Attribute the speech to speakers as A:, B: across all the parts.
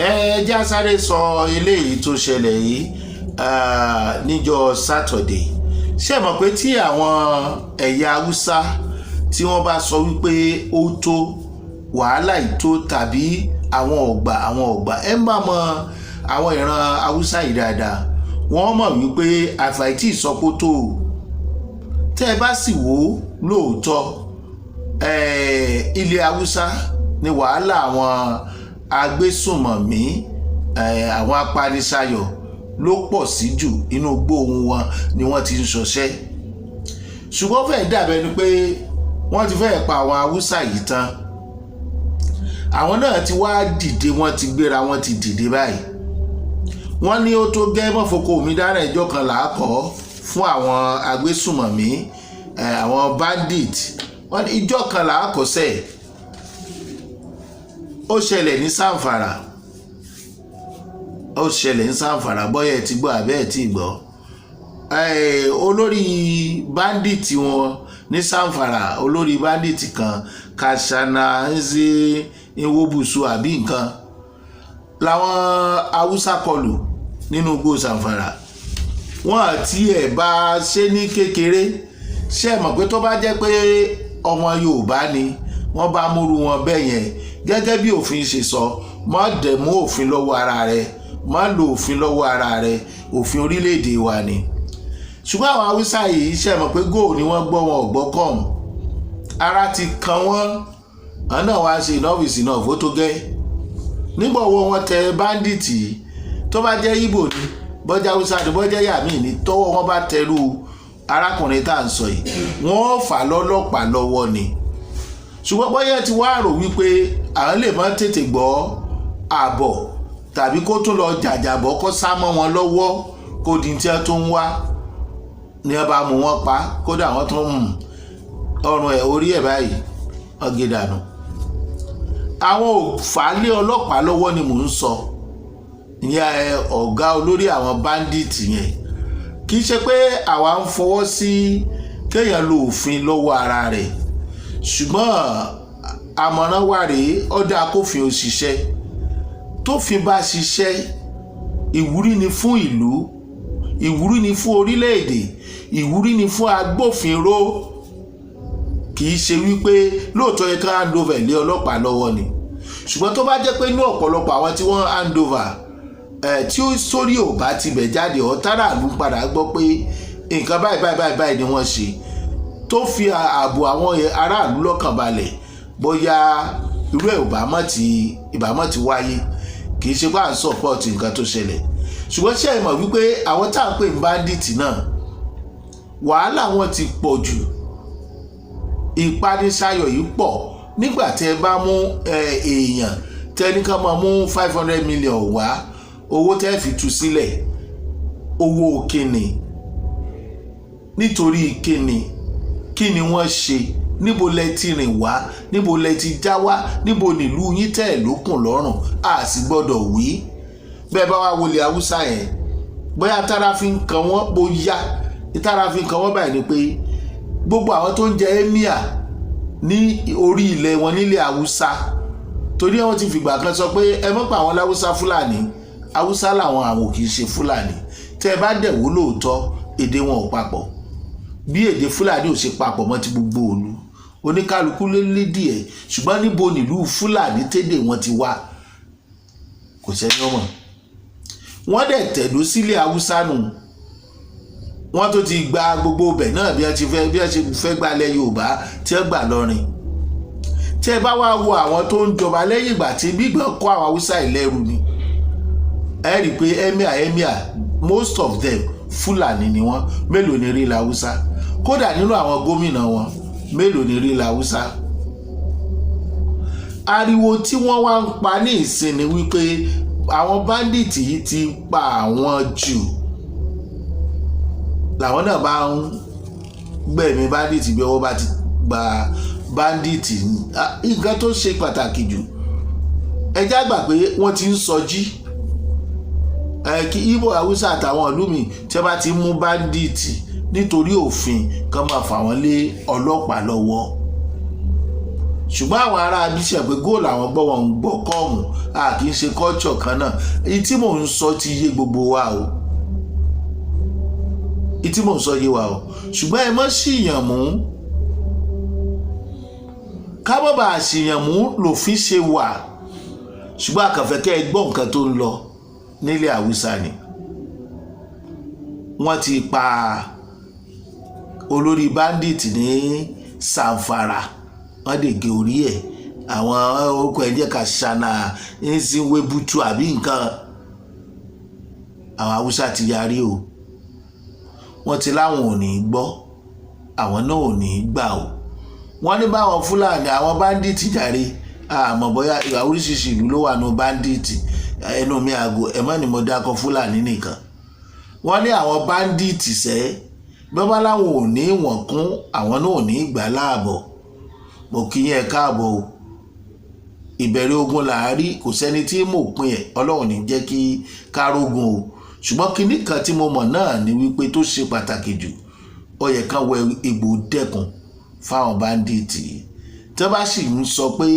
A: Ẹ já sáré sọ eléyìí tó ṣẹlẹ̀ yìí níjọ́ Saturday. Ṣé mọ̀ pé tí àwọn ẹ̀yà Haúsá tí wọ́n bá sọ wípé ó tó, wàhálà ìtó, tàbí àwọn ọ̀gbà, àwọn ọ̀gbà, ẹ má mọ àwọn ìran Haúsá yìí dáadáa, wọ́n mọ̀ wípé àfàìtì ìsọpótó. Tẹ́ ẹ bá sì wò ó lóòótọ́, ilẹ̀ Haúsá ni wàhálà àwọn agbésùnmọ̀mí, àwọn apanisayọ̀ ló pọ̀ sí jù. Inú gbóhùn wọn ni wọ́n ti ń ṣọṣẹ́, ṣùgbọ́n fẹ́ẹ́ dàbẹ́ ni pé wọ́n ti fẹ́ẹ́ pa àwọn Haúsá yìí tán. Àwọn náà ti wá dìde, wọ́n ti gbéra, wọ́n ti dìde báyìí. Wọ́n ní ó tó gẹ́, mọ́fọ́kọ́ omi dáná, ìjọ kan làákọ́ fún àwọn agbésùnmọ̀mí, àwọn bandit. Wọ́n ní ìjọ kan làákọ́ sẹ́ẹ̀. Ó ṣẹlẹ̀ ní Zamfara, ó ṣẹlẹ̀ ní Zamfara. Bọ́yá ẹ ti gbọ́ àbẹ́ ẹ ti gbọ́, olórí bandit wọn ní Zamfara, olórí bandit kan, Kashana Nze Nwobusu àbí nǹkan, làwọn Haúsá kọlù nínú igbó Zamfara. Wọn àti ẹ̀ bá ṣe ní kékeré. Ṣe mọ̀ pé tó bá jẹ́ pé ọmọ Yorùbá ni wọ́n bá múru wọn bẹ́ẹ̀ yẹn, gẹ́gẹ́ bí òfin ṣe sọ, má dẹ̀ mú òfin lọ́wọ́ ara rẹ̀, má lo òfin lọ́wọ́ ara rẹ̀, òfin orílẹ̀-èdè wa ni. Ṣùgbọ́n àwọn Haúsá yìí, ṣe mọ̀ pé go ni wọ́n gbọ́, wọn ò gbọ́ come. Ara ti kan wọ́n, àwọn náà wá ṣe enough is enough, ó tó gẹ́. Nígbà wo wọ́n tẹ bandit yìí, tó bá jẹ́ Ìgbò ni, bọ́jà Haúsá ni, bọ́jà yàmí ni, tọ́wọ́ wọn bá tẹrú arákùnrin tá à ń sọ yìí, wọ́n fà lọ́lọ́pàá lọ́wọ́ ni. Ṣùgbọ́n bóyá ti wá rò wípé àwọn lè má tètè gbọ́ àbọ̀, tàbí kó tún lọ jàjàbọ́, kó sá mọ́ wọn lọ́wọ́, kó di tí wọ́n tún ń wá ní wọ́n bá mú wọn pa. Kódà wọ́n tún mú ọrùn ẹ̀, orí ẹ̀ báyìí, wọ́n gé dànù. Àwọn ò fà á lé ọlọ́pàá lọ́wọ́ ni mò ń sọ ìyẹn. Ọ̀gá olórí àwọn bandit yẹn, kì í ṣe pé àwa ń fọwọ́ sí kéèyàn lo òfin lọ́wọ́ ara rẹ̀, ṣùgbọ́n àmọ̀ràn wa rèé: ọ̀dà kófin òṣìṣẹ́, tófin bá ṣiṣẹ́, ìwúrí ni fún ìlú, ìwúrí ni fún orílẹ̀-èdè, ìwúrí ni fún agbófinró. Kì í ṣe wípé lóòótọ́ yẹ ká hand over lé ọlọ́pàá lọ́wọ́ ni, ṣùgbọ́n tó bá jẹ́ pé inú ọ̀pọ̀lọpọ̀ àwọn tí wọ́n hand over ẹ̀, tí ó sórí ò bá tibẹ̀ jáde, ọ̀tárà ló ń padà gbọ́ pé nǹkan báyìí báyìí báyìí báyìí ni wọ́n ṣe, tó fi ààbò àwọn aráàlú lọ́kàn balẹ̀, bóyá irú ẹ̀ ìbámọ̀ ti wáyé. Kì í ṣe pé à ń support nǹkan tó ṣẹlẹ̀, ṣùgbọ́n ṣé ẹ mọ̀ wípé àwọn tá à ń pè ní bandit náà, wàhálà wọn ti pọ̀ jù, ìpanisayọ̀ yìí pọ̀. Nígbà tẹ́ ẹ bá mú èèyàn, tẹ́ ní ká máa mú 500 million wá, owó tẹ́ fi tú sílẹ̀, owó kíni? Nítorí kíni? Kí ni wọ́n ṣe? Níbo lẹ ti rìn wá? Níbo lẹ ti já wá? Níbo nílùú yín tẹ̀ lókùn lọ́rùn? A sì gbọ́dọ̀ wí bẹ́ẹ̀. Bá wá wọlé Haúsá yẹn, bóyá tára fi ń kan wọ́n, bóyá tára fi ń kan wọ́n báyìí ni pé gbogbo àwọn tó ń jẹ emir ní orí ilẹ̀ wọn nílẹ̀ Haúsá, torí wọ́n ti fìgbà kan sọ pé ẹ mọ̀ pé àwọn láwùsá Fúlàní, Haúsá làwọn, àwọn kì í ṣe Fúlàní. Tẹ́ ẹ bá dẹ̀ wò lóòótọ́, èdè wọn ò papọ̀. Bí èdè Fúlàní ò ṣe papọ̀ mọ́ ti gbogbo òlu, oníkálukú ló lédè ẹ̀. Ṣùgbọ́n níbo nílùú Fúlàní tédè wọn ti wá? Kò sẹ́ni ọmọ. Wọ́n dẹ̀ tẹ̀dó sílẹ̀ Haúsá nù. Wọ́n tó ti gba gbogbo ibẹ̀ náà, bí wọ́n ṣe fẹ́ gbalẹ̀ Yorùbá tí wọ́n gbà lọ́rin. Tí ẹ bá wá wo àwọn tó ń jọba lẹ́yìn ìgbà tí gbígbọ́n kó àwọn Haúsá ìlẹ́rù ni, ẹ rí i pé emir, most of them, Fúlàní ni wọ́n. Mélòó ni rí Haúsá? Kódà nínú àwọn gómìnà wọn, mélòó ni rí Haúsá? Ariwo tí wọ́n wá ń pa ní ìsìn ni wípé àwọn bandit yìí ti pa àwọn jù. Làwọn náà bá ń gbẹ̀mí bandit. Bí ọwọ́ bá ti gba bandit, nǹkan tó ṣe pàtàkì jù, ẹ já gbà pé wọ́n ti ń sọjí kí Ìgbò, Haúsá àtàwọn ìlú mi, tí wọ́n bá ti mú bandit, nítorí òfin kan, máa fà wọ́n lé ọlọ́pàá lọ́wọ́. Ṣùgbọ́n àwọn ará abíṣẹ́ pé góòlù àwọn gbọ́, wọn ń gbọ́ come. A kì í ṣe culture kan náà. Èyí tí mò ń sọ ti yé gbogbo wa o, èyí tí mò ń sọ yé wa o. Ṣùgbọ́n ẹ mọ́ ṣìyàn mú, ká má bàa ṣìyàn mú lòfin ṣe wà. Ṣùgbọ́n àkànfẹ́ kẹ́ ẹ gbọ́ nǹkan tó ń lọ nílẹ̀ Haúsá ni. Wọ́n ti pa olórí bandit ní Zamfara, wọ́n dè gé orí ẹ̀. Àwọn orúkọ ẹ̀ jẹ́ Kashana Nzinwebutu àbí nǹkan. Àwọn Haúsá ti yarí o, wọ́n ti láwọn ò ní gbọ́, àwọn náà ò ní gbà o. Wọ́n ní báwọn Fúlàní, àwọn bandit jàre, àmọ́ bóyá oríṣiríṣi ìlú ló wà ní bandit. Ẹnu mi àgò ẹ̀ mọ́ ni mo dákọ̀ Fúlàní nìkan. Wọ́n ní àwọn bandit sẹ́ bọ́bá láwọn ò ní wọ̀n kún, àwọn náà ò ní gbà láàbọ̀. Mo kí yín, ẹ káàbọ̀ o. Ìbẹ̀rẹ̀ ogun làárí, kò sẹ́ni tí mò pin ẹ̀. Ọlọ́run ní jẹ́ kí kárógun o. Ṣùgbọ́n kinní kan tí mo mọ̀ náà ni wípé tó ṣe pàtàkì jù, ó yẹ kán wẹ egbò dẹ́kun fáwọn bandit yìí. Tí wọ́n bá sì ń sọ pé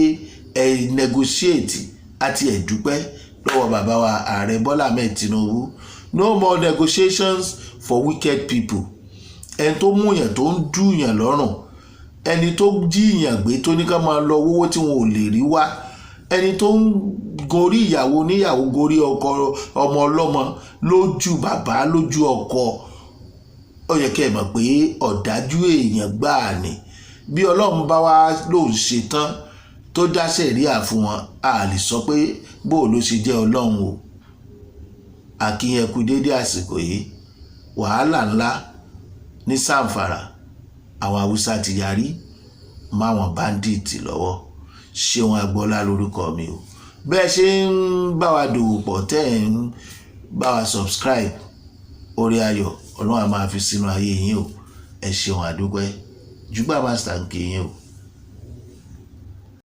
A: ẹ negotiate, àti ẹ̀ dúpẹ́ lọ́wọ́ bàbá wa Ààrẹ Bọ́lá Ahmed Tinubu. No more negotiations for wicked people. Ẹni tó múyàn, tó ń dúyàn lọ́rùn, ẹni tó jíyàn gbé, tó ní ká máa lọ owó tí wọn ò lè rí wá, ẹni tó ń gorí ìyàwó níyàwó, gorí ọkọ ọmọ ọlọ́mọ, lójú bàbá, lójú ọkọ, ó yẹ kẹ́ ẹ mọ̀ pé ọ̀dájú èèyàn gbáà ni. Bí Ọlọ́run bá wá lóun ṣe tán tó dá sẹ̀ríà fún wọn, a lè sọ pé bó ló ṣe jẹ́ Ọlọ́run o. Àkíyẹ̀kú dédé àsìkò yìí, wàhálà ńlá ní Zamfara. Àwọn Haúsá ti yarí máwọn bandit lọ́wọ́. Ṣéun Agbọ́lá lórúkọ mi o. Bẹ́ẹ̀ ṣe ń bá wa dòwò pọ̀, tẹ́ ẹ̀ ń bá wa subscribe, orí ayọ̀ Ọlọ́run á máa fi sínú ayé yín o. Ẹ ṣeun, àdúpẹ́. Jùgbà Master ń kí yín o.